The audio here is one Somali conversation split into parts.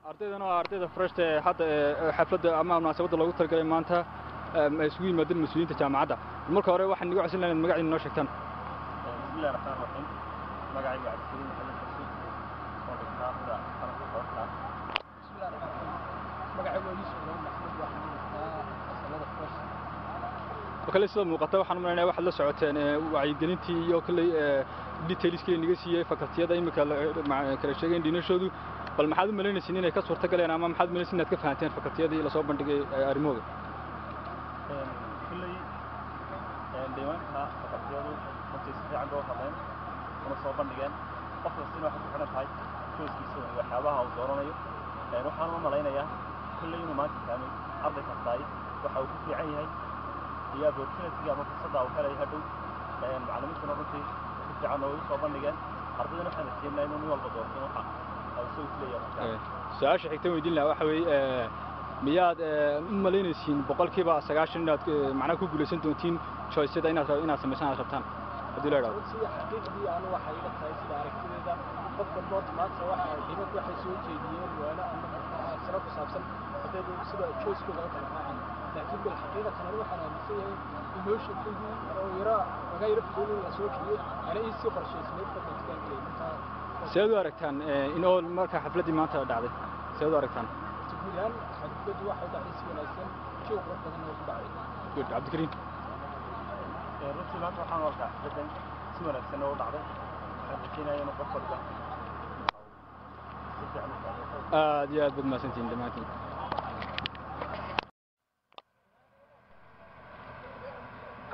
Ardaydan oo ardayda freshta ee hadda xafladda ama munaasabadda loogu talagalay maanta ay isugu yimaadeen mas-uuliyiinta jaamacadda. Marka hore waxaan igu codsan lahaa inaad magaciina noo sheegtaan. Bismillahi raxmaan raxiim. Magacaygu Cabdikariim Maxamed Xuseen oo dhigtaa ardayda sanadka horta. Bismillahi raxmaan raxiim. Magacaygu waa Yuusuf Ibraahim Maxamed, waxaan dhigtaa fasalada fresh. Kale sida muuqata waxaan u malaynayaa waxaad la socoteen wacyigelintii iyo kolley detailskii naga siiyey facultiyada imika kala sheegeen dhiinashoodu. Bal maxaad u malaynaysiin inay ka suurta galeen ama maxaad u malaynaysiin inaad ka fahanteen facultiyadii lasoo bandhigay arrimahooda? Kulley diiwaanka facultiyadu runtii si fiican bay u hadleen una soo bandhigeen. Qof kastina waxay ku xidhan tahay choicekiisa iyo waxyaabaha uu dooranayo. Waxaan u malaynayaa kulley inuu maanta fahmay arday kastaay waxa uu ku fiican yahay iyo opportunity ama fursadda uu helayo hadhow. Macallimiintuna runtii si fiican noogu soo bandhigeen. Ardaydana waxaan rajeynayaa inuu nin walba doorto waxa uu isagu isleeyahay. Su-aasha xigta weydiin lahaa waxa weeye, miyaad u malaynaysiin 90% inaad macnaha ku guulaysan doontiin choiceyada inaad samaysaan aad rabtaan haddii la idhahdo? Sida xaqiiqdii anu waxay ila tahay, sida aragtideeda, qof walba horta maanta waxa dhimanku waxay soo jeediyeen waana ama sano ku saabsan ardaydu sida choicekooda u kala raacay, laakiin bil xaqiiqatan anu waxaan aaminsan yahay emotionkaygu oo yara laga yara fuduud la soo kiciyey ana ii sii qorshaysnayd facultygan gelay marka. Seed u aragtaan in oo marka xafladdii maanta dhacday, seed u aragtaan? Guud ahaan xafladdu waxay dhacday si wanaagsan, jawi qurux badan oo ku dhacday. Good. Cabdikariim? Runtii maanta waxaan u arkaa xafladdan si wanaagsan oo u dhacday. Waxaan rajeynayaa inuu qof walba si fiican u fahmo. Aad iyo aad baad mahadsantihiin dhammaantiin.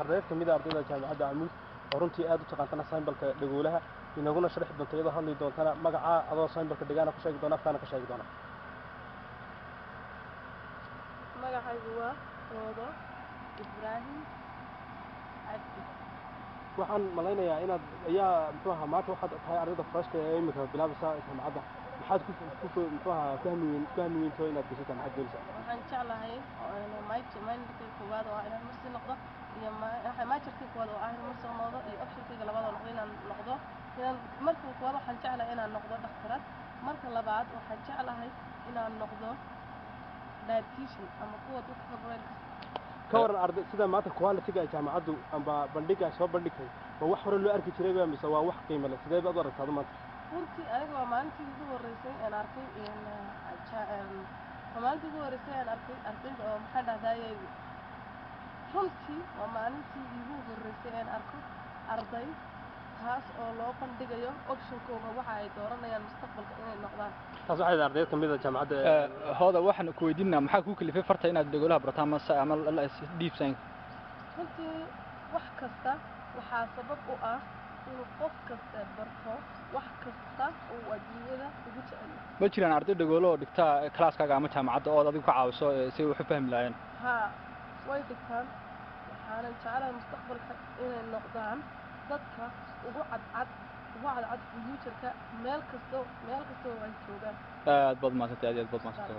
Ardayd ka mid a ardayda jaamacadda Camuud oo runtii aad u taqaantana symbolka dhagoolaha inaguna sharxi doonta, iyadoo hadli doontana magacaa adoo symbolka dhegaana ku sheegi doona, afkaana ka sheegi doona. Magacaygu waa Roodo Ibraahim Cabdi. Waxaan malaynayaa inaad ayaa muxuu ahaa maanta waxaad tahay ardayda freshka ee imika bilaabaysa jaamacadda. Maxaad ku muxuu ahaa fahmi weyn fahmi weynto inaad gasho jaamacad doonaysa? Waxaan jeclahay majorkii koowaad oo ah inaan nurse noqdo iyo majorkii koowaad oo ah inaan nurse noqdo iyo optionkayga labaad oo noqdo inaan noqdo inaan marka koowaad waxaan jeclahay inaan noqdo dhakhtarad, marka labaad waxaan jeclahay inaan noqdo dietitian ama kuwa dadka kabareelka. Ka waran arday sida maanta quality-ga ay jaamacaddu amba bandhiga ay soo bandhigtay, ma wax hore loo arki jiray ba mise waa wax qiimo leh? Sidee baad u aragtaa adu maanta? Runtii aniga waa maalintii ugu horreysay aan arkay, waa maalintii ugu horreysay aan arkay ardayda oo maxaan dhahdaye, runtii waa maalintii iigu horreysay aan arko arday taas oo loo bandhigayo optionkooga waxa ay dooranayaan mustaqbalka inay noqdaan. Taas waxay tahay ardayd ka mid a jaamacadda. Hooda, waxaan ku weydiinaa maxaa kuu kalifay farta inaad dhagoolaha barataa ama ama deaf sign? Runtii wax kasta waxaa sabab u ah inuu qof kasta barto wax kasta uu adduunyada ugu jecel yahay. Ma jiraan arday dhagoolo oo dhigta classkaaga ama jaamacadda ood adigu ka caawiso si ay wax u fahmi lahaayeen? Haa, way dhigtaan, waxaanan jeclahay mustaqbalka inay noqdaan dadka ugu cadcad future-ka meel kasto oo ay joogaan. Aad baad mahadsantay, aad iyo aad baad mahadsantay.